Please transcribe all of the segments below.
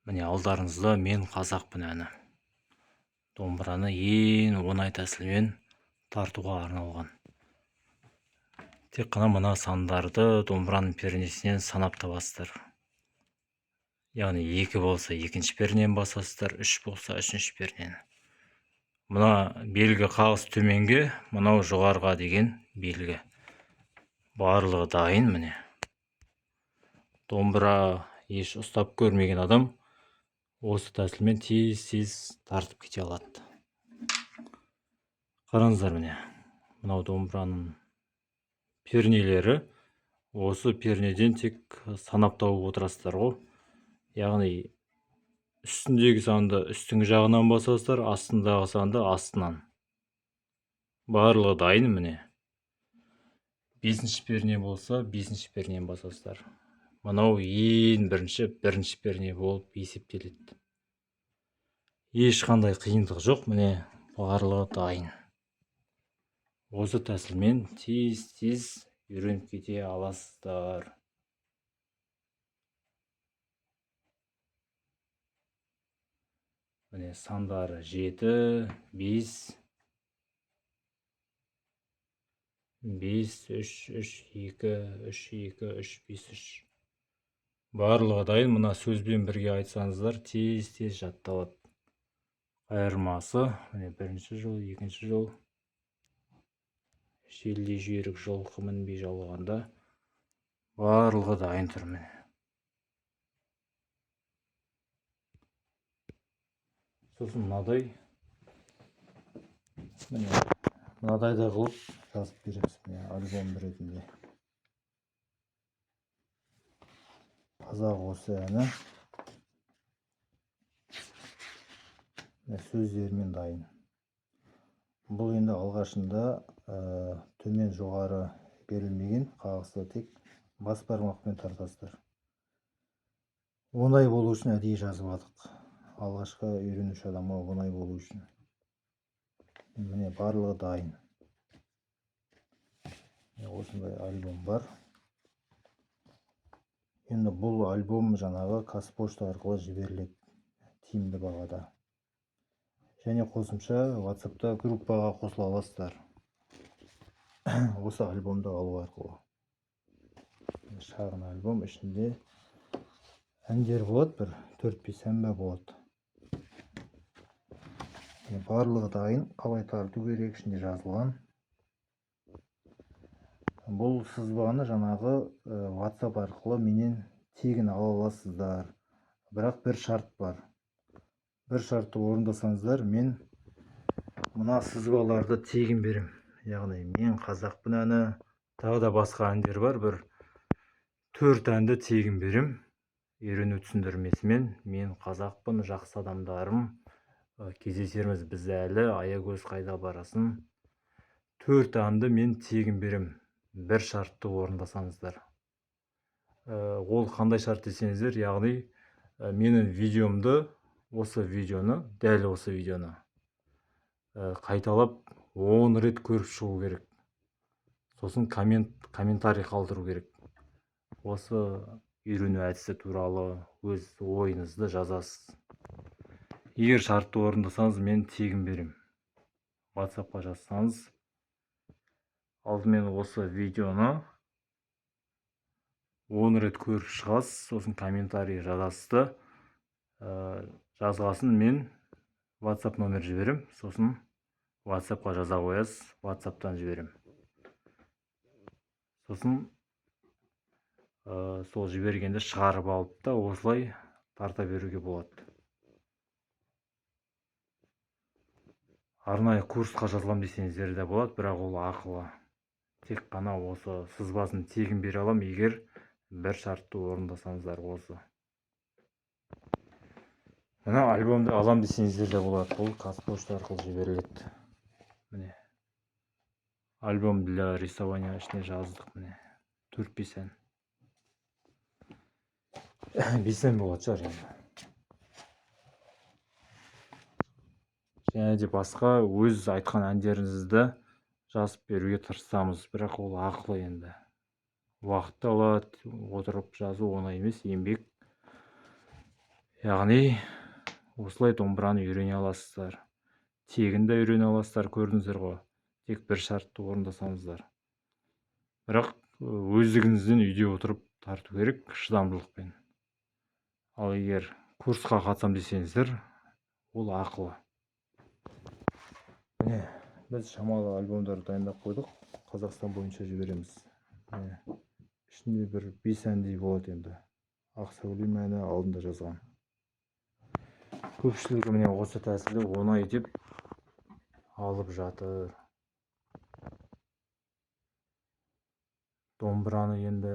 Міне, алдарыңызда «Мен қазақпын» әні. Домбыраны ең оңай тәсілмен тартуға арналған. Тек қана мына сандарды домбыраның пернесінен санап табасыздар. Яғни 2 болса екінші пернен басасыздар, 3 болса үшінші пернені. Мына белгі қағыс төменге, мынау жоғарыға деген белгі. Барлығы дайын міне. Домбыра еш ұстап көрмеген адам осы тәсілмен тез-тез тартып кете алады. Қараңыздар, міне, мынау домбыраның пернелері. Осы пернеден тек санап тауып отырасыздар ғой. Яғни үстіндегі санды үстіңгі жағынан басасыздар, астындағы санды астынан. Барлығы дайын міне. 5-ші перне болса, 5-ші пернені басасыздар. Мынау ең бірінші перне болып есептеледі. Ешқандай қиындық жоқ, міне, барлығы дайын. Осы тәсілмен тез-тез үйреніп кете аласыздар. Міне, сандары 7, 5, 5, 3, 3, 2, 3, 2, 3, 5, 3. Барлығы дайын. Мына сөзбен бірге айтсаңыздар, тез-тез жатталады. Қайырмасы, міне, бірінші жол, екінші жол. Желдей жүйрік жылқы мінбей жалғанда. Барлығы дайын тұр міне. Сосын мынадай, міне, мынадай да қылып жазып береміз, міне, альбом ретінде. Қазақ осы әні сөздерімен дайын. Бұл енді алғашында төмен жоғары берілмеген, қағысты тек бас бармақпен тартасыздар. Оңай болу үшін әдейі жазып алдық. Алғашқы үйренуші адамға оңай болу үшін. Міне, барлығы дайын. Осындай альбом бар. Енді бұл альбом жаңағы Қазпошта арқылы жіберіледі тиімді бағада. Және қосымша WhatsApp'та группаға қосыла аласыздар. Осы альбомды алу арқылы. Шағын альбом, ішінде әндер болады, бір 4-5 ән бе болады. Барлығы дайын, қалай тарту керек ішінде жазылған. Бұл сызбаны жаңағы WhatsApp арқылы менен тегін ала аласыздар. Бірақ бір шарт бар. Бір шартты орындасаңыздар, мен мына сызбаларды тегін берем. Яғни «Мен қазақпын» әні, тағы да басқа әндер бар, бір 4 әнді тегін берем. Үйрену түсіндірмесімен: «Мен қазақпын», «Жақсы адамдарым», «Кездесерміз біз әлі», «Аягөз қайда барасың». 4 әнді мен тегін берем. Бір шартты орындасаңыздар. Ол қандай шарт десеңіздер, яғни менің видеомды, осы видеоны, дәл осы видеоны қайталап 10 рет көріп шығу керек. Сосын комментарий қалдыру керек. Осы үйрену әдісі туралы өз ойыңызды жазасыз. Егер шартты орындасаңыз, мен тегін берем. WhatsAppқа жазсаңыз, алдымен осы видеоны 10 рет көріп шығасыз, сосын комментарий жазасыз да, жазғасын мен WhatsApp номер жіберем, сосын WhatsAppқа жаза қоясыз, WhatsApp'тан жіберем. Сосын сол жібергенде шығарып алып та осылай тарта беруге болады. Арнайы курсқа жазылам десеңіздер де болады, бірақ ол ақылы. Тек қана осы сызбасын тегін бере алам, егер бір шартты орындасаңыздар осы. Мына альбомды алам десеңіздер де болады, бұл Қазпошта арқылы жіберіледі. Міне, альбом для рисования ішіне жаздық, міне, 4-5 ән. 5 ән болатын шығар енді. Және де басқа өз айтқан әндеріңізді жазып беруге тырысамыз, бірақ ол ақылы енді. Уақытты алады, отырып жазу оңай емес, еңбек. Яғни осылай домбыраны үйрене аласыздар. Тегін де үйрене аласыздар, көрдіңіздер ғой. Тек бір шартты орындасаңыздар. Бірақ өздігіңізден үйде отырып тарту керек шыдамдылықпен. Ал егер курсқа қатысам десеңіздер, ол ақылы. Міне, біз шамалы альбомдарды дайындап қойдық. Қазақстан бойынша жібереміз. Міне, ішінде бір 5 әндей болады енді. Ақ сәулем әні алдында жазған. Көпшілігі міне осы тәсілді оңай деп алып жатыр. Домбыраны енді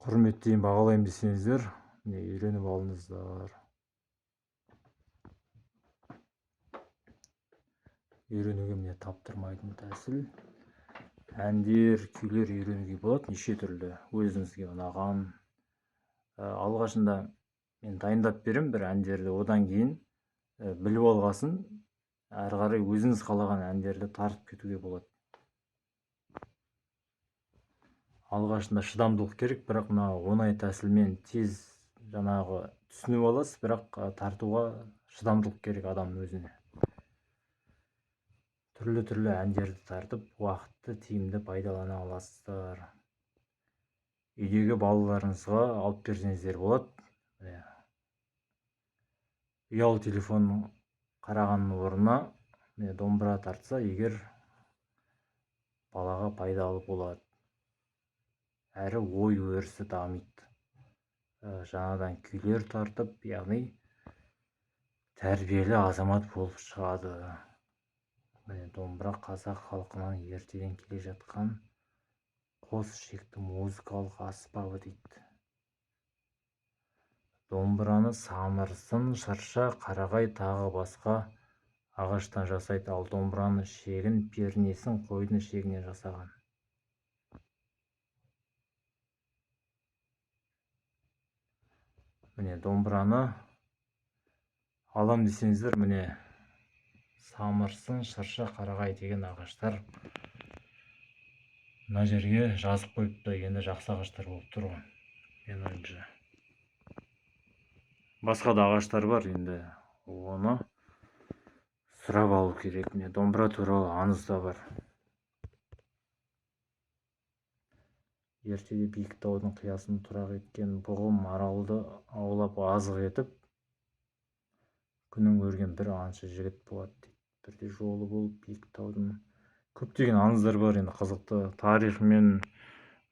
құрметтейін, бағалаймын десеңіздер, міне үйреніп алыңыздар. Үйренуге міне таптырмайтын тәсіл. Әндер, күйлер үйренуге болады неше түрлі, өзіңізге ұнаған. Алғашында мен дайындап беремін бір әндерді, одан кейін біліп алғасын әрі қарай өзіңіз қалаған әндерді тартып кетуге болады. Алғашында шыдамдылық керек, бірақ мына оңай тәсілмен тез жаңағы түсініп аласыз, бірақ тартуға шыдамдылық керек адамның өзіне. Түрлі-түрлі әндерді тартып, уақытты тиімді пайдалана аласыздар. Үйдегі балаларыңызға алып берсеңіздер болады. Міне, ұялы телефон қарағанның орнына міне домбыра тартса, егер балаға пайдалы болады. Әрі ой өрісі дамиды. Жаңадан күйлер тартып, яғни тәрбиелі азамат болып шығады. Міне, домбыра қазақ халқынан ертеден келе жатқан қос ішекті музыкалық аспабы дейді. Домбыраны самырсын, шырша, қарағай тағы басқа ағаштан жасайды, ал домбыраның ішегін, пернесін қойдың ішегінен жасаған. Міне, домбыраны алам десеңіздер, міне самырсын, шырша, қарағай деген ағаштар мына жерге жазып қойыпты. Енді жақсы ағаштар болып тұр ғой, менің ойымша. Басқа да ағаштар бар, енді оны сұрап алу керек. Міне, домбыра туралы аңыз да бар. Ертеде биік таудың қиясын тұрақ еткен бұғы маралды аулап азық етіп, күнін көрген бір аңшы жігіт болады дейді. Бірде жолы болып биік таудың көптеген аңыздар бар енді, қызықты тарихымен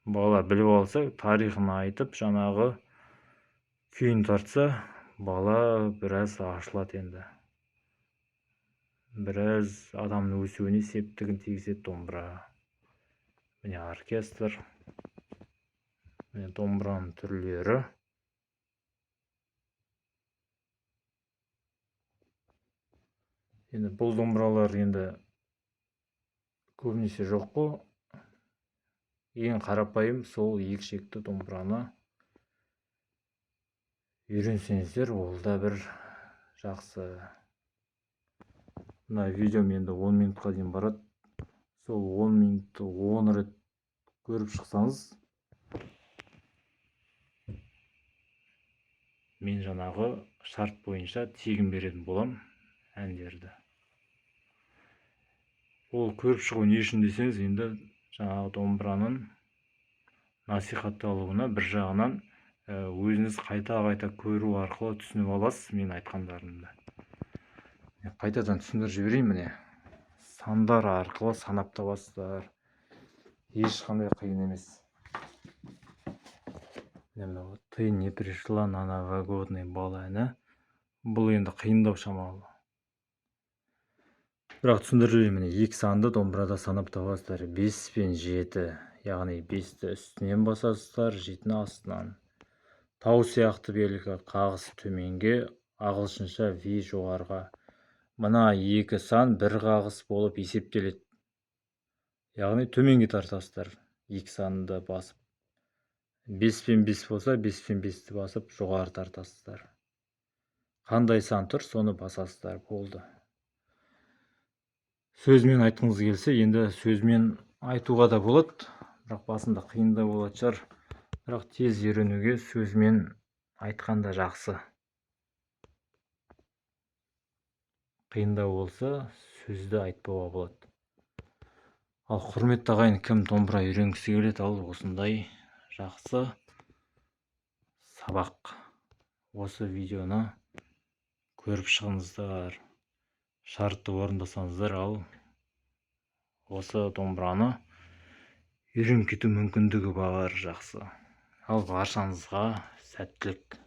бала біліп алса, тарихын айтып, жаңағы күйін тартса, бала біраз ашылады енді. Біраз адамның өсуіне септігін тигізеді домбыра. Міне оркестр. Міне домбыраның түрлері. Енді бұл домбыралар енді көбінесе жоқ қой. Ең қарапайым сол екі шекті домбыраны үйренсеңіздер, ол да бір жақсы. Мына видеом енді 10 минутқа дейін барады. Сол 10 минутты 10 рет көріп шықсаңыз, мен жаңағы шарт бойынша тегін беретін болам әндерді. Ол көріп шығу не үшін десеңіз, енді жаңағы домбыраның насихатталуына бір жағынан өзіңіз қайта-қайта көру арқылы түсініп аласыз мен айтқандарымды. Қайтадан түсіндіріп жіберейін, міне. Сандар арқылы санап табасыздар. Ешқандай қиын емес. Міне, мынау «Ты не пришла на новогодний бал» әні. Бұл енді қиындау шамалы. Бірақ түсіндіріп жіберейін, міне, екі санды домбырада санап табасыздар. 5 пен 7, яғни 5-ті үстінен басасыздар, 7-ні астынан. Тау сияқты белгі қағыс төменге, ағылшынша V жоғарыға. Мына екі сан бір қағыс болып есептеледі. Яғни төменге тартасыздар, екі санды басып. 5 пен 5 болса, 5 пен 5-ті басып жоғары тартасыздар. Қандай сан тұр, соны басасыздар, болды. Сөзмен айтқыңыз келсе, енді сөзмен айтуға да болады, бірақ басында қиындау болатын шығар. Бірақ тез үйренуге сөзмен айтқан да жақсы. Қиындау болса, сөзді айтпауға болады. Ал, құрметті ағайын, кім домбыра үйренгісі келеді, ал осындай жақсы сабақ. Осы видеоны көріп шығыңыздар, шартты орындасаңыздар, ал осы домбыраны үйреніп кету мүмкіндігі бар. Жақсы, ал баршаңызға сәттілік!